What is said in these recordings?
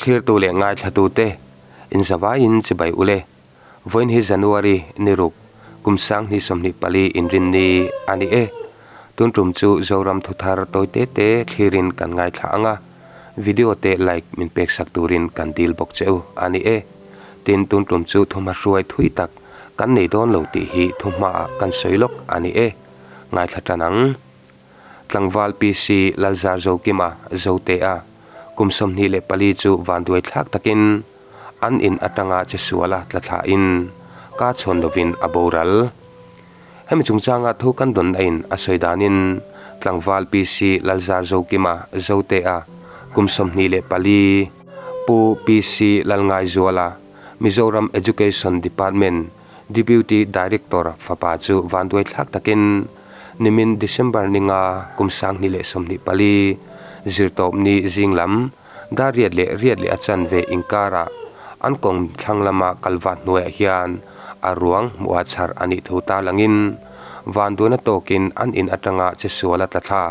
Thlirtu leh ngaithlatute inzavaiin chibai ule. Vawiin hi January ni ruk, kum 2024 inrinni a ni e. Tun tum chu Zoram thuthar tawi te te thlirin kan ngaithla ang a, video te like min pek sak turin kan dil bawk che u a ni e. Tin, tun tum chu thuhma hruai thui tak kan nei dawn lo tih hi thuhmaah kan sawi lawk a ni e. Ngaithla tan ang. Tlangval PC Lalzar Zokima, Zotea, kum 24 chu vanduai thlak takin an in atanga che suala tla thlain ka chhawn lovin a boral. Hemi chungchanga thu kan dawn aiin a sawi danin Tlangval PC Lalzar Zokima, Zotea, kum 24, Pu PC Lalngaizuala, Mizoram Education Department Deputy Director fapa chu vanduai thlak takin nimin December ninga kum 2024 zirtawpni zing lam dar riat leh riat leh a chanve inkarah an kawng thlang lama kalvat hnuaiah hian a ruang hmuha chhar a nih thu tarlangin vanduaina tawkin an in atanga che sual a tla thla.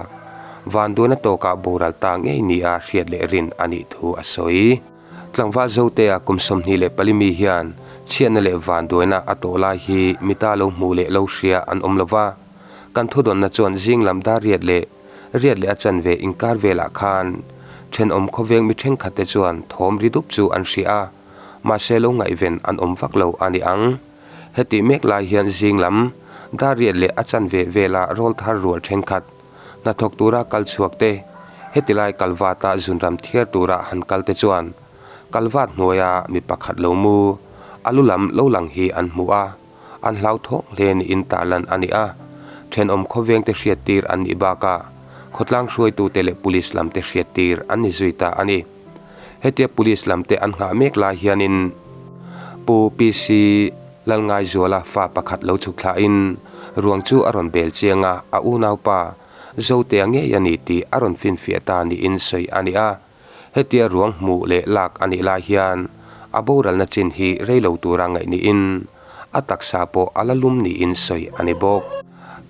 Vanduaina tawkah boral ta ngei nia hriat leh rin a nih thu a sawi. Tlangval Zotea kum 24 mi hian chhiatna leh vanduaina a tawh lai hi mita lo hmuh leh lo hria an awm lo va. Kan thudawnna chuan zing lam dar riat leh riat leh a chanve inkar velah khan thenawm khawveng mi thenkhatte chuan thawm ri dup chu an hria a, mahse lo ngaihven an awm vak lo a ni ang. Hetih mek lai hian zing lam dar riat leh a chanve vela rawl thar rual thenkhat Hnathawk tura kal chhuak te, heti lai kalvata zunram thiar tura han kal te chuan kalvat hnuaia mi pakhat lo mu, a lu lam lo lang hi an hmu a, an hlauthawng hle niin tarlan a ni a. Thenawm khawvengte hriattir an nih bakah khawtlang hruaitute leh police lamte hriattir an ni zui ta a ni. Hetia police lamte an nghah mek lai hianin Pu PC. Lalngaizuala fa pakhat lo chhuk thlahin ruang chu a rawn bel chiang a, a unaupa Zotea ngei a ni tih a rawn finfiah ta niin sawi a ni a. Hetia ruang hmuh leh lak a nih lai hian a boralna chin hi rei lo tura ngaih niin a taksa pawh a la lum niin sawi a ni bawk.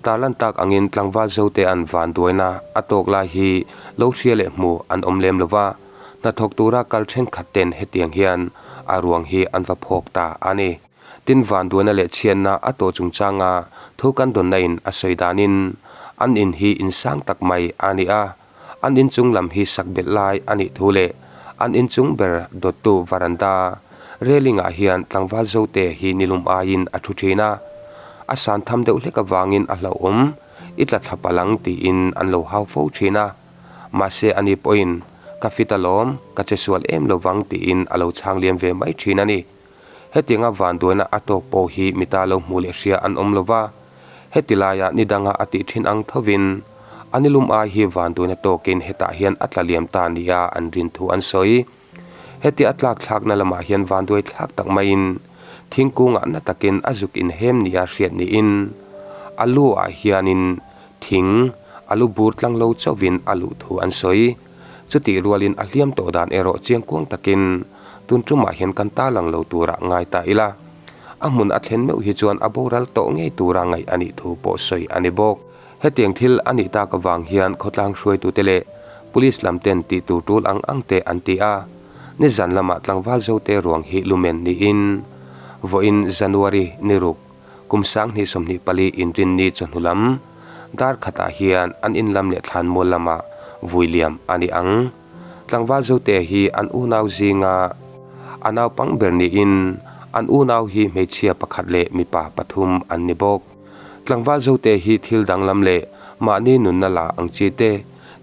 Tarlan tak angin tlangval Zotea'n vanduaina a tawk lai hi lo hria leh hmu an awm lem lo va, Hnathawk tura kal thenkhat ten hetiang hian a ruang hi an va phawk ta a ni. Tin, vanduaina leh chhiatna a tawh chungchanga thu kan dawnna in a sawi danin an in hi in sang tak mai a ni a, an inchung lam hi sak belh lai a nih thu leh an inchung ber dawttu varanda railing ah hian tlangval zote hi nilum aiin a thu thin a, a san tham deuh hlek avangin a hlauhawm i tla thla palh ang tiin an lo hau fo thin a. Mahse ani pawhin, Ka fit alawm, ka che sual em lo vang tiin a lo chhang liam ve mai thin a ni. Hetianga vanduaina a tawk pawh hi mita lo hmuh leh hria an awm lo va. Heti laia ni danga a tih thin ang thovin, a nilum ai hi vanduaina tawkin hetah hian a tla liam ta nia an rin thu an sawi. Heti a tlak thlakna lamah hian vanduai thlak tak maiin thingkungah na takin a zuk inhem nia hriat niin a lu ah hianin thing a lu bur tlang lo chauhvin a luh thu an sawi. Chutih rualin a hliam tawh dan erawh chiangkuang takin tun tumah hian kan tarlang lo turah ngai ta ila. A hmun a thlen meuh hi chuan a boral tawh ngei tura ngaih a nih thu pawh sawi a ni bawk. Hetiang thil a nih tak avang hian khawtlang hruaitute leh Police lam ten tih tur tul ang ang te an ti a. Nizan lamah tlangval zote ruang hi lumen niin vawiin January ni ruk kum 2024 inrinni chawhnu lam dar khatah hian an in lam leh thlanmual lamah vui liam a ni ang. Tlangval zote hi an unau zinga a naupang ber niin an unau hi hmeichhia pakhat leh mipa pathum an ni bawk. Tlangval zote hi thil danglam leh mahni nunna la ang chi te,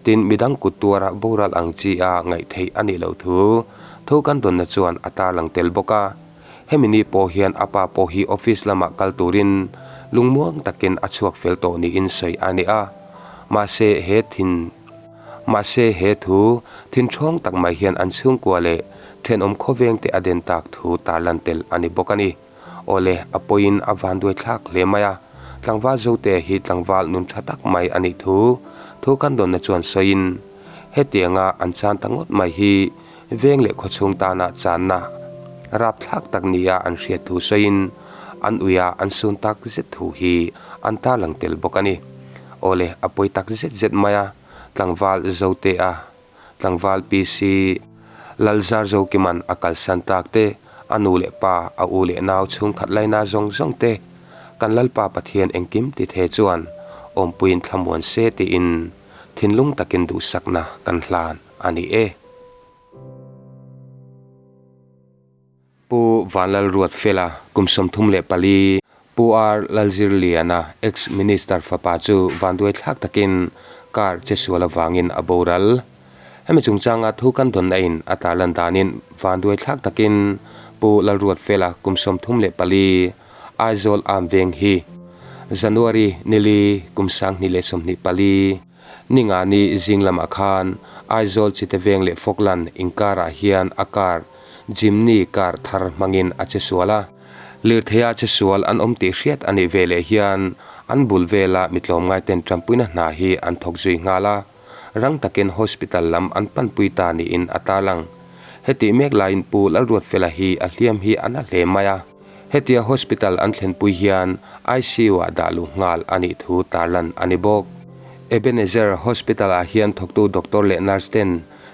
tin midang kut tuara boral ang chi a ngaih theih a nih loh thu thu kan dawnna chuan a tarlang tel bawk a. Hemi ni pawh hian a pa pawh hi office lamah kal turin lungmuang takin a chhuak fel tawh niin sawi a ni a. Mahse he thin Mahse he thu thin ṭhawng tak mai hian an chhungkua leh thenawm khawvengte a den tak thu tarlan tel a ni bawk a ni. Awle, a pawiin a vanduai thlak hle mai a, tlangval zote hi tlangval nun tha tak mai a nih thu thu kan dawnna chuan sawiin, hetianga an chan ta ngawt mai hi veng leh khawchhung tana channa rapthlak tak nia an hriat thu sawiin, an uia an sun tak zet thu hi an tarlang tel bawk a ni. Awle, a pawi tak zet zet mai a, tlangval zote a. Tlangval PC. Lalzarzokima'n a kalsan tak te, a nu leh pa, a u leh nau chhungkhat laina zawng zawng te, kan Lalpa Pathian engkim ti the chuan awmpuiin thlamuan se tiin thinlung takin duhsakna kan hlan a ni e. Pu Vanlalruatfela, kum 34, Pu R Lalzirliana, ex-Minister fapa chu vanduai thlak takin car che sual avangin a boral. Hemi chungchanga thu kan dawnna in a tarlan danin vanduai thlak takin Pu Lalruatfela, kum 34, Aizawl Arm Veng hi January nili kum 2024, Ningani zing lamah khan Aizawl Chite Veng leh Falkland inkarah hian a car Jimny car thar hmangin a che sual a. Lirtheia che sual an awm tih hriat a nih veleh hian an bul vela mi tlawmngaiten tanpuina hna hi an thawk zui nghal a, rang takin hospital lam an panpui ta niin a tarlang. Hetih mek laiin Pu Lalruatfela hi a hliam hi a na hle mai a. Hetia hospital an thlenpui hian ICU-ah dah luh nghal a nih thu tarlan a ni bawk. Ebenezer Hospital-ah hian thawktu doctor leh nurse ten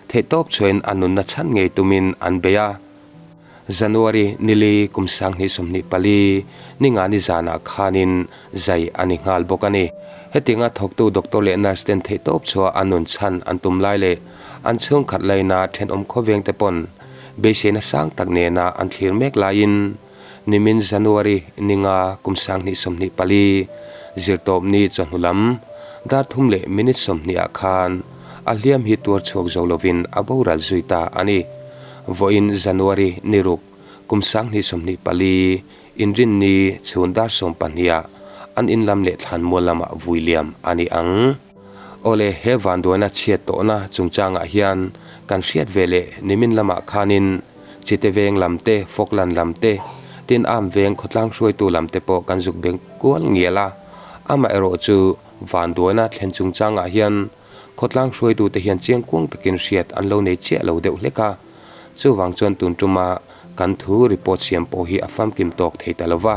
theihtawp chhuahin a nunna chhan ngei tumin an bei a. January nili kum 2024 ningani zanah khanin zai a ni nghal bawk a ni. Hetianga thawktu doctor leh nurse ten theihtawp chhuah a nun chhan an tum lai leh an chhungkhat laina thenawm khawvengte pawn Beiseina sang tak nena an thlir mek laiin nimin January ninga kum 2024 zirtawpni chawhnu lam dar thum leh minute 20 ah khan a hliam hi tuar chhuak zo lovin a boral zui ta a ni. Vawiin January ni ruk kum 2024 inrinni chhun dar 12 ah an in lam leh thlanmual lamah vui liam a ni ang. Awle, he vanduaina chhiat tawhna chungchangah hian kan hriat ve leh nimin lamah khanin Chite veng lam te, Falkland lam te, tin Arm veng khawtlang hruaitu lam te pawh kan zuk beng kual ngial a. Amaherawh chu vanduaina thlen chungchangah hian khawtlang hruaitute hian chiangkuang takin hriat an lo nei chiah lo deuh hlek a. Chuvang chuan tun tuma kan thu report siam pawh hi a famkim tawk thei ta lova,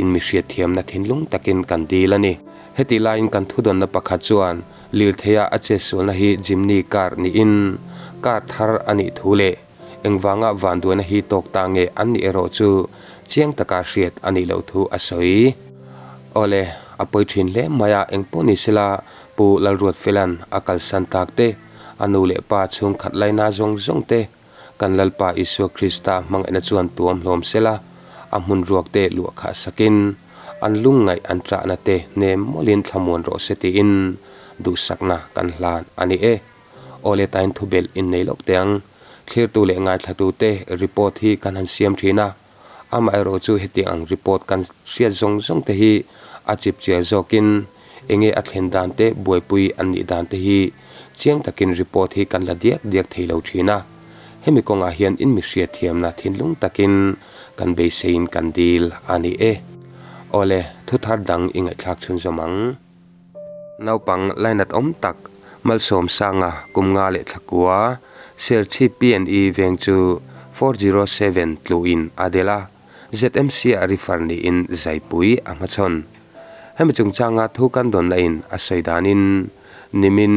in mi hriatthiamna thinlung takin kan dil a ni. Heti laiin kan thudawnna pakhat chuan lirtheia a chetsualna hi Jimny car niin car thar a nih thu leh engvanga vanduaina hi tawk ta nge an nih erawh chu chiang taka hriat a nih loh thu a sawi. Awle, a pawi thin hle mai a, engpawh ni sela Pu Lalruatfela'n a kalsan tak te, a nu leh pa chhungkhat laina zawng zawng te, kan Lalpa Isua Krista hmangaihna chuan tuam hlawm sela, a hmun ruak te luah khah sakin, an lungngaih an ṭahna te hnem mawlhin thlamuan rawh se tiin duhsakna kan hlan a ni e. Awle tain thubelh innei lawk teh ang. Thlirtu leh ngaithlatu te report hi kan han siam ṭhin a. Amaherawh chu hetiang ang report kan hriat zawng zawng te hi a chip chiar zawkin enge a thlen dan te buaipui an nih dan te hi chiang takin report hi kan la diak diak thei lo thin a. Hemi kawngah hian in mi hriatthiamna thinlung takin kan beiseiin kan dil a ni e. Awle, thuthar dang i ngaihthlak chhunzawm ang. Naupang lainat awm tak Malsawmsanga kum nga leh thla kua Serchhip PNE veng chu 407 tluin a delh a, ZMC ah refer niin zaipui a hmachhawn. Hemi chungchanga thu kan dawnna in a sawi danin nimin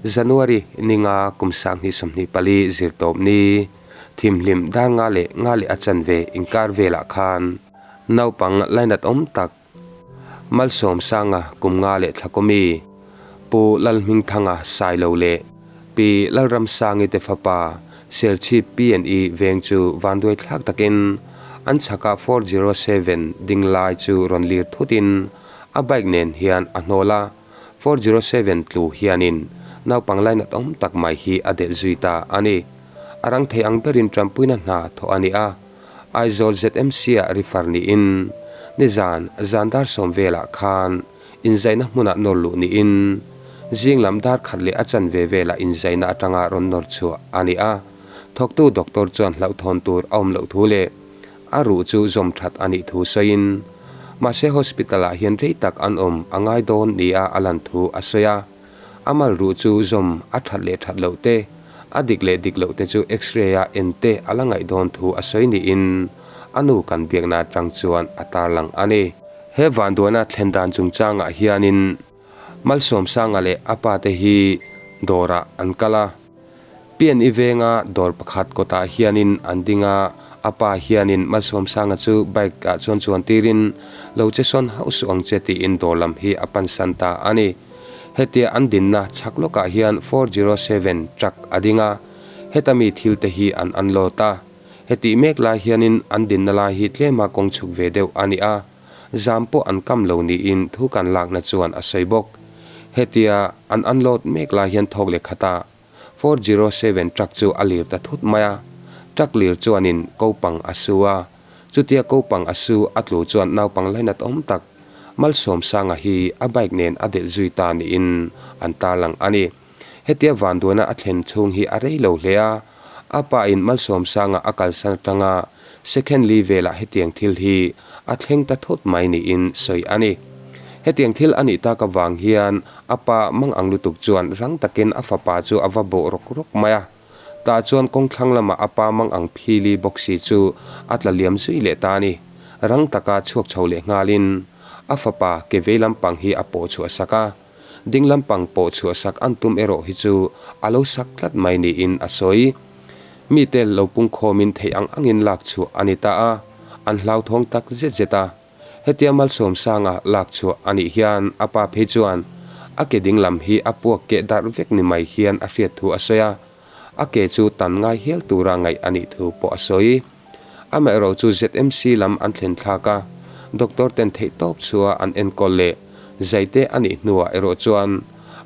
January ninga kum 2024 zirtawpni thimhlim dar nga leh nga leh a chanve inkar velah khan naupang lainat awm tak Malsawmsanga kum nga leh thla kawmi, Pu Lalhmingthanga Sailo leh Pi Lalramsangi te fapa Serchhip PNE veng chu vanduai thlak takin an chhakah 407 ding lai chu rawn lir thutin a bike nen hian a hnawl a, 407 tlu hianin naupang lainat awm tak mai hi a delh zui ta a ni. A rang thei ang berin tanpuina hna thawh a ni a. Aizawl ZMC-ah refer niin nizan zan dar sawm velah khan inzaina hmunah nawr luh niin zing lam dar khat leh a chanve velah inzaina atanga rawn nawr chhuah a ni a. Thawktu doctor chuan hlauhthawn tur a awm loh thu leh a ruh chu zawm that a nih thu sawiin mahse hospital-ah hian rei tak an awm a ngai dawn nia a lan thu a sawi a. A mal ruh chu zawm a that leh that loh te, a dik leh dik loh te chu X-ray a en te a la ngaih dawn thu a sawi niin a nu kan biakna atang chuan a tarlang a ni. He vanduaina thlen dan chungchangah hianin Malsawmsanga leh a pa te hi dawrah an kal a. PNE venga dawr pakhat kawtah hianin an ding a, a pa hianin Malsawmsanga chu bike ah chuan chuan tirin lo che sawn hauh suh ang che tiin dawr lam hi a pansan ta a ni. Hetia an dinna chhak lawkah hian 407 truck a ding a, heta mi thil te hi an unload a. Hetih mek lai hianin an dinna lai hi tlema kawng chhuk ve deuh a ni a, zam pawh an kam lo niin thu kan lakna chuan a sawi bawk. Hetia an unload mek lai hian thawk leh khat a, 407 truck chu a lir ta thut mai a, truck lir chuanin kopang a su a, chutia kopang a su a tlu chuan naupang lainat awm tak Malsawmsanga hi a bike nen a delh zui ta niin an tarlang a ni. Hetia vanduaina a thlen chhung hi a rei lo hle a, a pa in Malsawmsanga a kalsan atanga second li velah hetiang thil hi a thleng ta thut mai niin sawi a ni. Hetiang thil a nih tak avang hian a pa mang ang lutuk chuan rang takin a fapa chu a va bawh rawk rawk mai a. Tah chuan kawngthlang lamah a pa mang ang phili bawk si chu a tla liam zui leh ta a ni. Rang taka chhuak chho leh nghalin a fapa ke vei lampang hi a pawh chhuah sak a. Ding lampang pawh chhuahsak an tum erawh hi chu a lo sak tlat mai niin a sawi. Mite lo pungkhawmin theih ang angin lak chhuah a ni ta a, an hlauthawng tak zet zet a. Hetia Malsawmsanga lak chhuah a nih hian a pa phei chuan a ke ding lam hi a puak keh darh vek ni mai hian a hriat thu a sawi a, a ke chu tan ngai hial tura ngaih a nih thu pawh a sawi. Amaherawh chu ZMC lam an thlen thlak a, doctor ten theihtawp chhuah an enkawl leh zaite a nih hnuah erawh chuan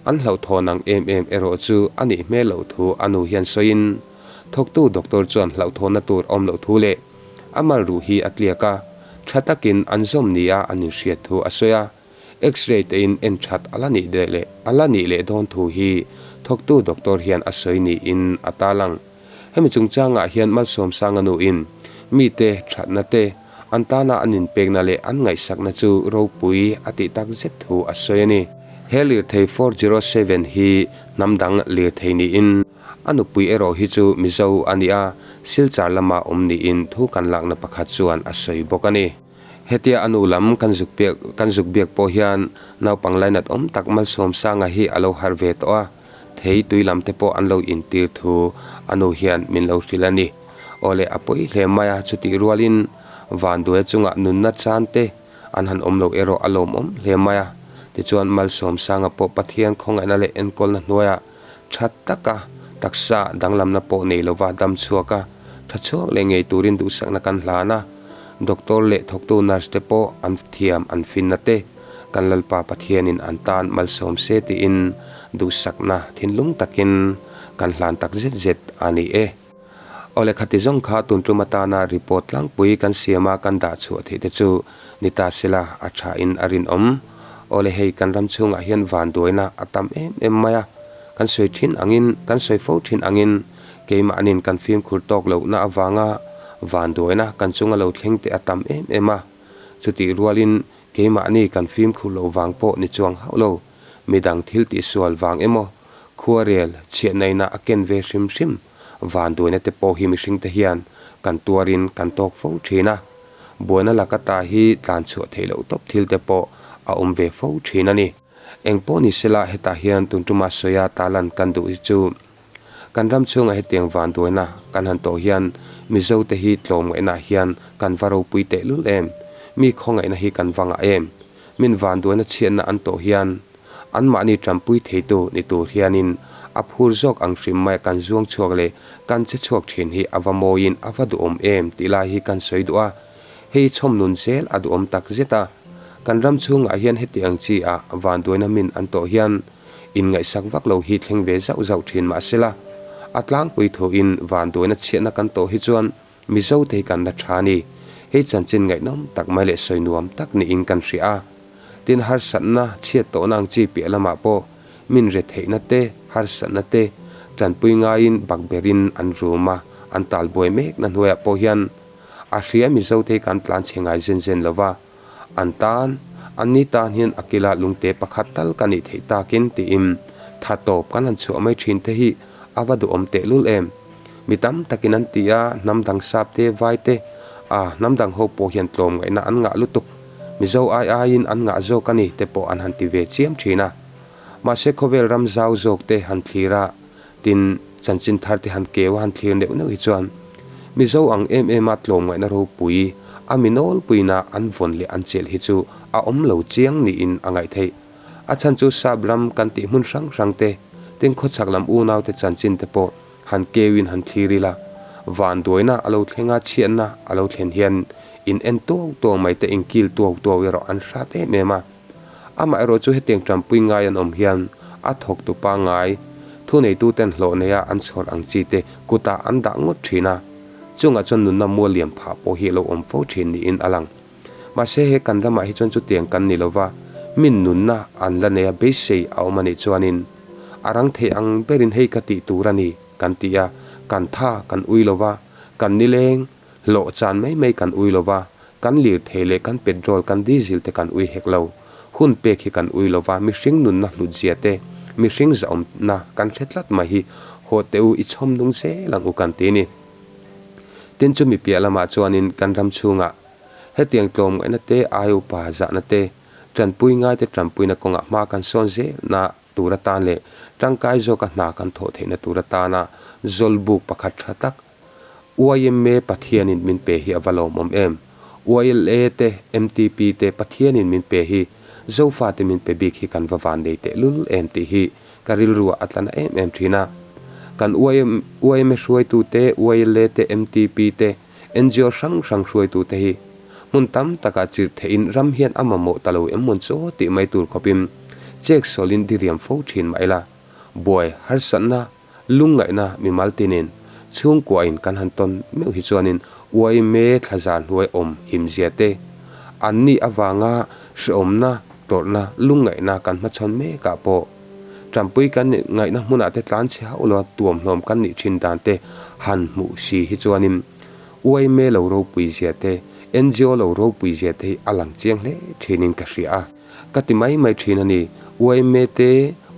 an hlauhthawn ang em em erawh chu a nih hmel loh thu a nu hian sawiin thawktu doctor chuan hlauhthawnna tur awm loh thu leh a mal ruh hi a tliak a, tha takin an zawm nia an inhriat thu a sawi a. X-ray te in en that a la nih deh leh a la nih leh dawn thu hi thawktu doctor hian a sawi niin a tarlang. Hemi chungchangah hian Malsawmsanga nu in mite thatna te, an tana an inpekna leh an ngaihsakna chu ropui a tih tak zet thu a sawi a ni. He lirthei 407 hi hnam dang lirthei niin a nupui erawh hi chu Mizo a ni a, Silchar lama awm niin thu kan lakna pakhat chuan a sawi bawk a ni. Hetia a nu lam kan zuk biak kan zuk biak pawh hian naupang lainat awm tak Malsawmsanga hi a lo harh ve tawh a, thei tui lam te pawh an lo intir thu a nu hian min lo hrilh a ni. Awle a pawi hle mai a, chutih rualin Vanduai chungah nunna chan te an han awm lo erawh a lawmawm hle mai a. Tichuan Malsawmsanga pawh Pathian khawngaihna leh enkawlna hnuaiah tha taka taksa danglamna pawh nei lova dam chhuak a, tha chhuak leh ngei turin duhsakna kan hlan a. Doctor leh thawktu nurse te pawh an thiam an finna te kan Lalpa Pathianin an tan malsawm se tiin duhsakna thinlung takin kan hlan tak zet zet a ni e. Awle khati zawng kha tun tum atana report tlangpui kan siama kan dah chhuah theih te chu ni ta sela a tha in a rinawm. Awle hei kan ram chhungah hian vanduaina a tam em em mai a, kan sawi thin angin kan sawi fo thin angin keimahnin kan fimkhur tawk lohna avanga vanduaina kan chunga lo thleng te a tam em em a, chutih rualin keimahni kan fimkhur loh vang pawh ni chuang hauh lo. Midang thil tihsual vang emaw, khuarel chhiatnaina a ken ve hrim hrim vanduaina te pawh hi mihringte hian kan tuarin kan tawk fo thin a. Buaina laka ta hi tlan chhuah theih loh tawp thil te pawh a awm ve fo thin a ni. Eng pawh ni sela hetah hian tun tuma sawia talan kan duh hi chu kan ram chhungah hetiang vanduaina kan han tawh hian Mizote hi tlawmngaihnaah hian kan va ropui tehlul em? Mi khawngaihna hi kan va ngah em? Min vanduaina chhiatna an tawh hian anmahni tanpui theitu ni tur hianin a phur zawk ang hrim mai kan zuang chhuak leh kan che chhuak thin hi a va mawiin a va duhawm em tih lai hi kan sawi duh a, hei chhawm nun zel a duhawm tak zet a. Kan ram chhungah hian heti ang chi ah vanduaina min an tawh hian inngaihsak vak lo hi thleng ve zauh zauh thin mahsela a tlangpui thuin vanduaina chhiatna kan tawh hi chuan Mizo te hi kan la tha a ni. Hei chanchin ngaihnawm tak mai leh sawi nuam tak niin kan hria a. Tin, harsatna, chhiat tawhna ang chi piah lamah pawh min re theihna te, harsatna te tanpui ngaiin bak berin an rum a, an tal buai mekna hnuaiah pawh hian a hria Mizo te hi kan tlan chhe ngai zen zen lo va. An tan, anni tan hian a kila lungte pakhat tal ka nih theih takin tiin tha tawp kan han chhuah mai thin te hi a va duhawm tehlul em. Mi tam takin an ti a, hnam dang sap te, vai te, a hnam dang ho pawh hian tlawmngaihna an ngah lutuk, Mizo ai aiin an ngah zawk a ni te pawh an han ti ve chiam thin a. Mahse khawvel ram zau zawk te han thlir a, tin. Chanchin thar te han keu a han thlir neuh neuh hi chuan Mizo ang em em a tlawmngaihna ropui a mi nawlpuina an vawn leh an chelh hi chu a awm lo chiang niin a ngaih theih. A chhan chu sap ram kan tih hmun hrang hrang te, tin khawchhak lam unau te chanchin te pawh han keuin han thlir ila, vanduaina a lo thleng a, chhiatna a lo thlen hian in en tuau tuau mai te, inkil tuau tuau erawh an hrat em em a. Amaherawh chu hetiang tanpui ngai an awm hian a thawktu pangngai, thuneituten hlawh neia an chhawr ang chi te kutah an dah ngawt thin a, chungah chuan nunna mual liam phah pawh hi a lo awm fo thin niin a lang. Mahse he kan ramah hi chuan chutiang kan ni lova, min nunna an la nei a beisei a awm a nih chuanin a rang thei ang berin hei ka tih tur a ni kan ti a, kan tha kan ui lova, kan nileng Hlawh chan mai mai kan ui lo va, kan lirthei leh kan petrol, kan diesel te kan ui hek lo. Hun pek hi kan ui lo va, mihring nunna hlut zia te, mihring zahawmna kan hre tlat mai hi haw teh u, i chhawm nung zel ang u kan ti ni. Tin chumi piah lamah chuanin kan ram chhungah hetiang tlawmngaihna te, ai upa zahna te, tanpui ngaite tanpuina kawngah hma kan sawn zelna tur atan leh tangkai zawka hna kan thawh theihna tur atana zawlbuk pakhat tha tak YMA Pathianin min pe hi a va lawmawm em? YLA te, MTP te Pathianin min pe hi, Zofate min pe bik hi kan va van nei tehlul em tih hi ka rilruah a tla na em em thin a. Kan YMA hruaitu te, YLA te, MTP te, ngo hrang hrang hruaitu te hi hmun tam takah chirh theihin ram hian a mamawh ta lo em mawn chaw tih mai tur khawpin chek sawlin diriam fo thin mah ila, buai harsatna Lungngaihna mimal tinin chhungkuain kan han tawn meuh hi chuanin uaime thlazar hnuai awm himzia te, anni avanga hrehawmna, tawrhna, lungngaihna kan hmachhawn mekah pawh tanpui kan ngaihna hmunah te tlan chhe hauh loa tuamhlawm kan nih thin dan te han hmuh si hi chuanin uaime lo ropui zia te, ngo lo ropui zia te hi a lang chiang hle thinin ka hria a. Ka ti mai mai thin a ni. Yma te,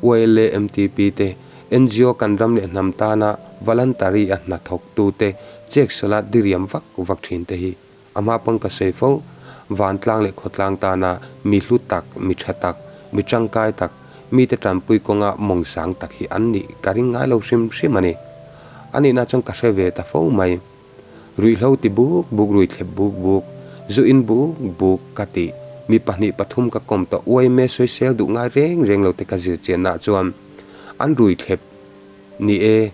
YLA, MTP te, ngo kan ram leh hnam tana voluntary a hna thawktu te cheksawla diriam vak vak thin te hi a hma pawn ka sawi fo. Vantlang leh khawtlang tana mi hlu tak, mi tha tak, mi tangkai tak, mite tanpui kawnga mawng sang tak hi an nih ka ring ngai lo hrim hrim a ni. A nihna chuan ka hre ve ta fo mai. Ruihhlo ti buk buk, rui thlep buk buk, zu in buk buk ka ti. Mi pahnih pathum ka kawm tawh uai me sawisel duh ngai reng reng lo te ka zir chiannaah chuan an rui thlep ni e,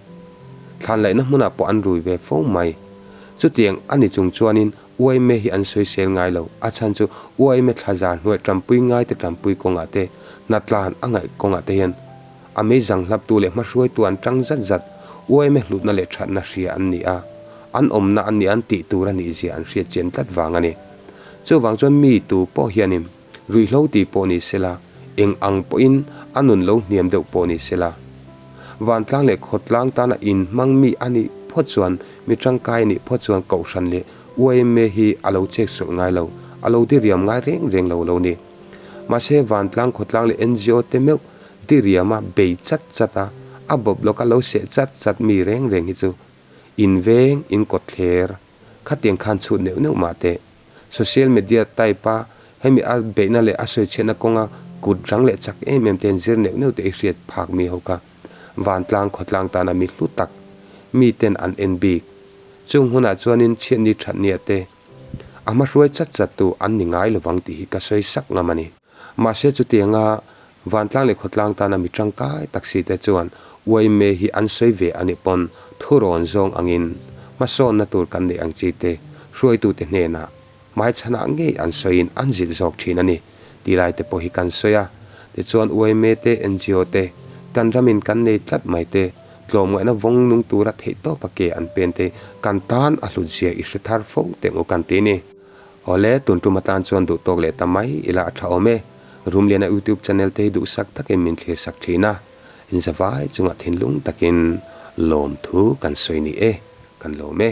thlan laihna hmunah pawh an rui ve fo mai. Chutiang a ni chung chuanin uai me hi an sawisel ngai lo, a chhan chu uai me thlazar hnuai tanpui ngai te tanpui kawngah te, hnatlan a ngaih kawngah te hian A mei zang hlaptu leh hmahruaitu an tang zat zat, uaime hlutna leh thatna hria an ni a, an awmna an nih an tih tur a nih zia an hriat chian tlat vang a ni. Chuvang chuan mi tu pawh hianin ruihhlo tih pawh ni sela, eng ang pawhin a nun lo hniam deuh pawh ni sela, vantlang leh khawtlang tana inhmang mi a nih phawt chuan, mi tangkai a nih phawt chuan kohhran leh uaime hi a lo cheksawlh ngai lo, a lo diriam ngai reng reng lo lo ni. Mahse vantlang, khawtlang leh ngo te meuh Diriama bei chat chat a, a bawp lawka lo seh chat chat mi reng reng hi chu in veng, in kawt thler, khatiang khan chhut neuh neuh mah teh. Social media type a hemi a beihna leh a sawichhiatna kawnga kut rang leh chak em em te hian zir neuh neuh te i hriat phak mi ho kha vantlang khawtlang tana mi hlu tak mi ten an en bik. Chung hunah chuanin chhiatni thatnia te a hmahruai chat chat tu an ni ngai lovang tih hi ka sawi sak ngam a ni. Mahse chutianga Vantlang leh khawtlang tana mi tangkai tak si te chuan uaime hi an sawi ve a nih pawn thurawn zawng angin hmasawnna tur kan neih ang chi te hruaitute hnenah hmaichhanah ngei an sawiin an zilh zawk thin a ni tih lai te pawh hi kan sawi a. Tichuan uaime te, ngo te, kan ramin kan nei tlat mai te, tlawmngaihna vawng nung tura theihtawpa ke an pen te kan tan a hlut zia i hre thar fo teh ang u kan ti ni. Awle, tun tum atan chuan duh tawk leh ta mai ila a tha awm e. Rumliana YouTube channel te hi duhsak takin min thlir sak thin a, inzavai chungah thinlung takin lawmthu kan sawi ni e, kan lawm e.